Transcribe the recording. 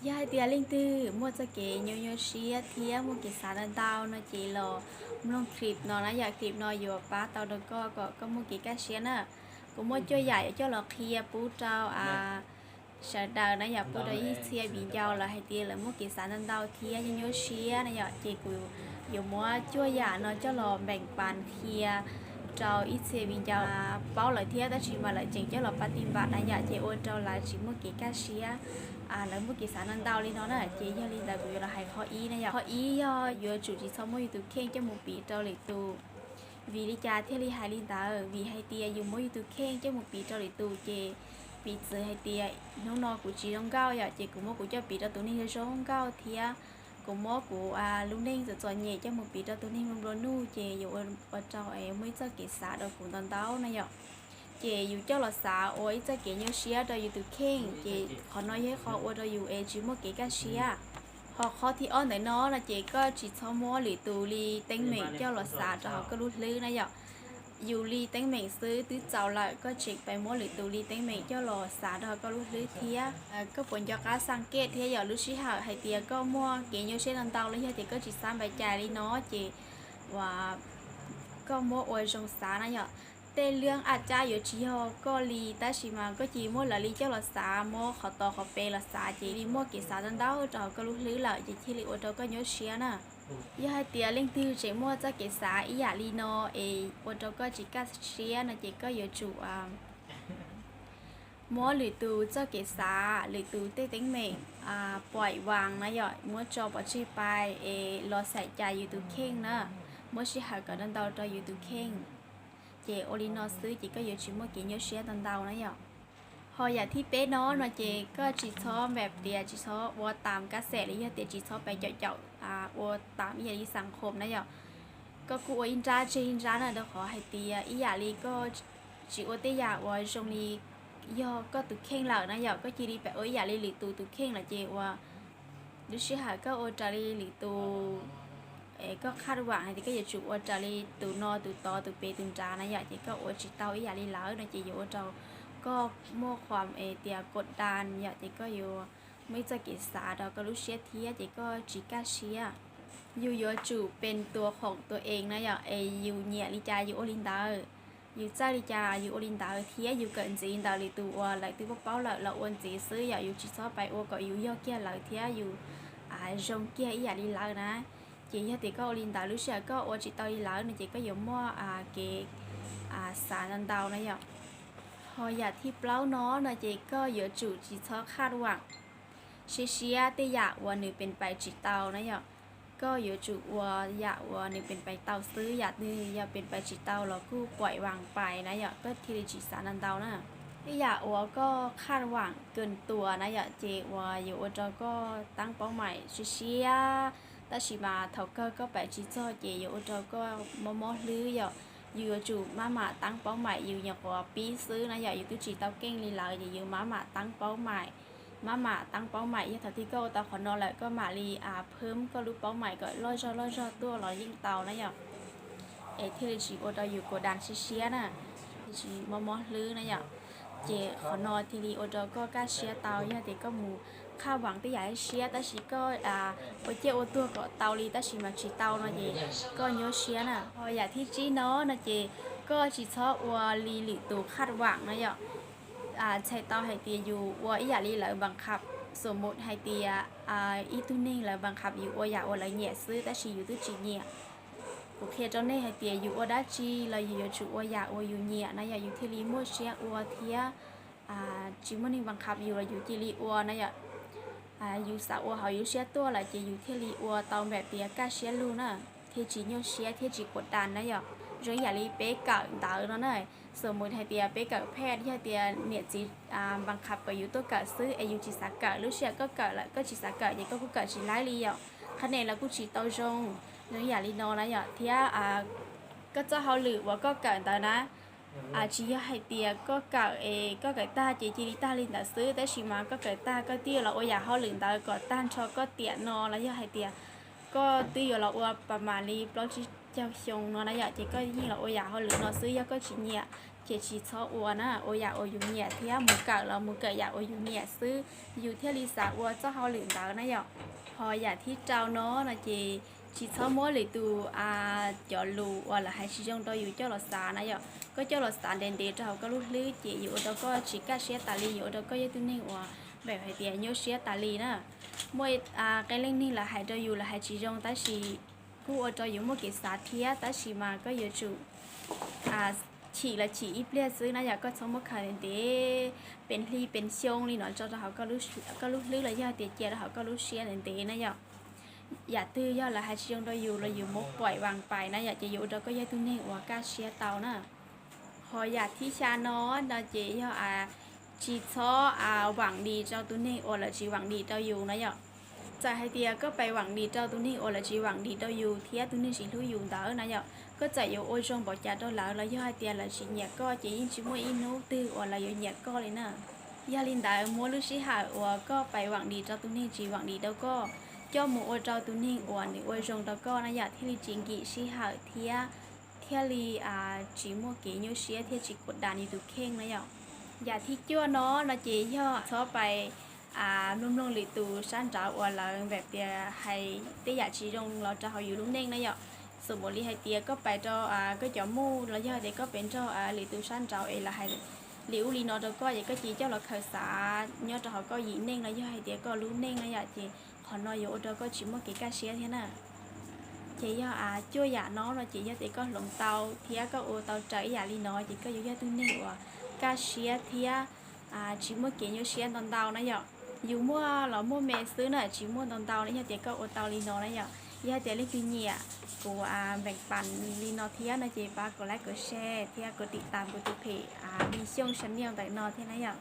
Yog hais tias leej twg muaj txoj kev nyuaj nyuaj siab thiab muaj kev xav ntau ntau no ces los mloog clip no na yom, clip no yuav pab tau rau koj kom koj muaj kev kaj siab na. Kuv muaj cuaj yam yuav coj los qhia pub rau sawv daws na yom, pub rau ib txhia viv ncaus lawv hais tias lawv muaj kev xav ntau ntau thiab nyuaj nyuaj siab na yom, ces kuv yuav muab cuaj yam no coj los npeem pas qhia rau ib txhia viv ncaus paub lawm thiab tab sis mas lawv tseem coj los pab ti npam na yom, ces ua rau lawv tsis muaj kev kaj siab, lawv muaj kev xav ntau ntau li no na. Ces yog li ntawd kuv yuav los hais qhov ib na yom. Qhov ib yog yuav tsum tsis txhob muab yus tus kheej coj mus piv rau lwm tus. Vim li cas thiaj li hais li ntawd? Vim hais tias yus muab yus tus kheej coj mus piv rau lwm tus ces piv txwv hais tias hnub no kuv tsis zoo nkauj yom, ces kuv muab kuv coj piv rau tus neeg zoo nkauj thiab kuv muab kuv lub neej txom txom nyem coj mus piv rau tus neeg nplua nuj ces yuav ua rau es muaj ib txoj kev xav rau kuv ntau ntau na yom. Ces yus coj los xav ua ib txoj kev nyuaj siab rau yus tus kheej ces qhov no yog ib qho ua rau yus es tsis muaj kev kaj siab. Ho qhov thib ob ntawm no no ces koj tsis txhob muab lwm tus li teeb meem coj los xav rau hauv koj lub hlwb na yom. Yus li teeb meem xwb twb txaus lawm, koj tseem pais muab lwm tus li teeb meem coj los xav rau hauv koj lub hlwb thiab. Koj puas nco qab xaj kej thiab yom, lub sij hawm hais tias koj muaj kev nyuaj siab ntau ntau los yog tias koj tsis xav npaum cas li no ces uas koj muab ua zoo xav na yom. Tej lwm a cab yuav tsis yog koj li tab sis mas koj cia li muab lawv li coj los xav, muab qhov tod qhov pem los xav ces li muaj kev xav ntau ntau rau hauv koj lub hlwb lawm ces thiaj li ua rau koj nyuaj siab na. Yog hais tias leej twg tseem muaj txoj kev xav ib yam li no es ua rau koj tsis kaj siab no ces koj yuav tsum muab lwm tus txoj kev xav, lwm tus tej teeb meem pom vas na yom, muab tso pov tseg pais es los xaim cas yus tus kheej na, muab sij hawm kom ntau ntau rau yus tus kheej. Ces ua li no xwb ces koj yuav tsis muaj kev nyuaj siab ntau ntau na yom. Ho yam thib peb no no ces koj tsis txhob npam tias tsis txhob ua tam kab xem los yog tias tsis txhob pais caum caum ua tam ib yam li xam khom na yom. Koj kuj ua ib nrab tseg ib nrab na, rau qhov hais tias ib yam li koj tsis ua tej yam uas zoo li yog koj tus kheej lawm na yom, koj cia li pais ua ib yam li lwm tus tus kheej lawm ces uas lub sij hawm koj ua raws li lwm tus, koj khaj vam hais tias koj yuav tsum ua raws li tus no tus tod tus pem tus nrad na yom, ces koj ua tsis tau ib yam li lawv no ces yuav ua rau koj muaj qhuas tias kod das yom, ces koj yuav muaj ib txoj kev xav rau koj lub siab thiab ces koj tsis kaj siab. Yus yuav tsum pes tuas khoom tuas ees na yom, es yus nyiam li cas yus ua li ntawd, yus txawj li cas yus ua li ntawd thiab yus kawm ntxiv ntawm lwm tus uas lawv twb paub paub lawm los ua ntxiv xwb yom, yus tsis txhob pais ua kom yus yog kiag lawv thiab yus zoo kiag ib yam li lawv na. Ces yog tias koj ua li ntawd lub sij hawm koj ua tsis tau li lawv no ces koj yuav muaj kev xav ntau ntau na yom. Ho yam thib plaub no no ces koj yuav tsum tsis txhob khaj vam siab siab tej yam uas nws pes pais tsis tau na yom. Koj yuav tsum ua yam uas nws pes pais tau xwb, yam twg yog pes pais tsis tau los kuj pom vas pais na yom, koj thiaj li tsis xav ntau ntau na. Tej yam uas koj khaj vam kawg tuas na yom, ces uas yuav ua rau koj teeb paub maim siab siab, tab sis mas thaum kawg koj pais tsis txog ces yuav ua rau koj mob mob hlwb yom. Yus yuav tsum maj mam teeb paub maim, yus nyuam qhuav pib xwb na yom, yus twb tsis tau keej li lawv ces yus maj mam teeb paub maim, maj mam teeb paub maim, yog thaum twg koj ua tau qhov no lawm koj mam li phwb koj lub paub maim kom loj zog loj zog tuaj los yeej tau na yom. Es thiaj li tsis ua rau yus kod das siab siab na, tsis mob mob hlwb na yom. Ces qhov no thiaj li ua rau koj kaj siab tau, yog tias koj mus khaj vam tej yam siab tab sis koj ua ciaj ua tuag kom tau li tab sis mas tsis tau no ces koj nyuaj siab na. Ho yam thib tsib no no ces koj tsis txhob ua li lwm tus khaj vam na yom. Txhais tau hais tias yus ua ib yam li lawv npas kham, xus mus hais tias ib tug neeg lawv npas kham yus ua yam uas lawv nyiam xwb tab sis yus twb tsis nyiam. Kuv qhia rau nej hais tias yus ua dab tsi los yus yuav tsum ua yam uas yus nyiam na yom, yus thiaj li muaj siab ua thiab tsis muaj neeg npas kham yus los yus cia li ua na yom. Yus xav ua hauv yus siab tuaj lawm ces yus thiaj li ua tau npaum tias kaj siab lug na, thiaj tsis nyuaj siab thiab tsis kod das na yom. Zoo ib yam li peb kawm ntawv no na, xus mus hais tias peb kawm phej yog tias niam txiv npas kham kom yus tuaj kawm xwb es yus tsis xav kawm, lub sij hawm koj kawm lawm koj tsis xav kawm ces koj kuj kawm tsis laib li yom, qhab nen los kuj tsis tau zoo. Zoo ib yam li no na yom, thiab koj txoj hauj lwm uas koj kawm ntawd na, tsis yog hais tias koj kawm es koj kawm tag ces cia li tag li ntawd xwb, tab sis mas koj kawm tag koj twb yuav los ua yam hauj lwm ntawd kom tag nrho koj tiam no los yog hais tias koj twb yuav los ua pas mam li plaub tsib caug xyoo no na yom, ces koj yeej los ua yam hauj lwm no xwb yog koj tsis nyiam. ces tsis txhob ua na, ua yam uas yus nyiam thiab mus kawm los mus kawm yam uas yus nyiam xwb, yus thiaj li xav ua txoj hauj lwm ntawd na yom. Ho yam thib rau no no ces tsis txhob muab lwm tus cov lus uas lawv hais tsis zoo rau yus coj los xav na yom. Koj coj los xav ntev ntev rau hauv koj lub hlwb ces yuav ua rau koj tsis kaj siab tas li, yuav ua rau koj yog tus neeg uas npaum hais tias nyuaj siab tas li na. Muaj qee leej neeg lawv hais rau yus lawv hais tsis zoo tab sis kuj ua rau yus muaj kev xav thiab, tab sis mas koj yuav tsum chim los chim ib pliag xwb na yom. Koj txhob muab khaws ntev pes hli pes xyoo li no tso rau hauv koj lub hlwb los yog tias cia rau hauv koj lub siab ntev ntev na yom. Yam twg yog lawv hais tsis zoo rau yus los yus muab pais vas pais na yom, ces yuav ua rau koj yog tus neeg uas kaj siab tau na. Ho yam thib xya no no ces yog tsis txhob vam lis rau tus neeg uas lawv tsis vam lis rau yus na yom. Txawm hais tias koj pais vam lis rau tus neeg uas lawv tsis vam lis rau yus thiab tus neeg tsis hlub yus ntawd na yom, koj txawm yuav ua zoo npaum cas rau lawv los yog hais tias lawv tsis nyiam koj ces yeej tsis muaj ib hnub twg uas lawv yuav nyiam koj li na. Yog li ntawd muab lub sij hawm uas koj pais vam lis rau tus neeg tsis vam lis rau koj coj mus ua rau tus neeg uas nws ua zoo rau koj na yom, thiaj li tsis nkim sij hawm thiab thiaj li tsis muaj kev nyuaj siab thiab tsis kuam das yus tus kheej na yom. Yam thib cuaj no no ces yog txhob pais mloog mloog lwm tus sab nraud uas lawv npaum tias hais tej yam tsis zoo los rau hauv yus lub neej na yom. Xws npaum li hais tias koj pais rau koj cov muj los yog tias koj pais nrog lwm tus sab nraud es lawv hais li ub li no rau koj ces koj cia li coj los khaws xav nyob rau hauv koj yim neej los yog hais tias koj lub neej na yom, ces qhov no yuav ua rau koj tsis muaj kev kaj siab thiab na. Ces yog cuaj yam no no ces yog tias koj hloov tau thiab koj ua tau raws ib yam li no ces koj yuav yog tus neeg uas kaj siab thiab tsis muaj kev nyuaj siab ntau ntau na yom. Yus muaj los muaj me xwb na, tsis muaj ntau ntau na, yog tias koj ua tau li no na yom. Yog tias leej twg nyiam kuv npeem pas li no thiab no ces pab kom like, kom share thiab kom tim tas kuv tus phem Nij Xyooj channel ntawm no thiab na yom.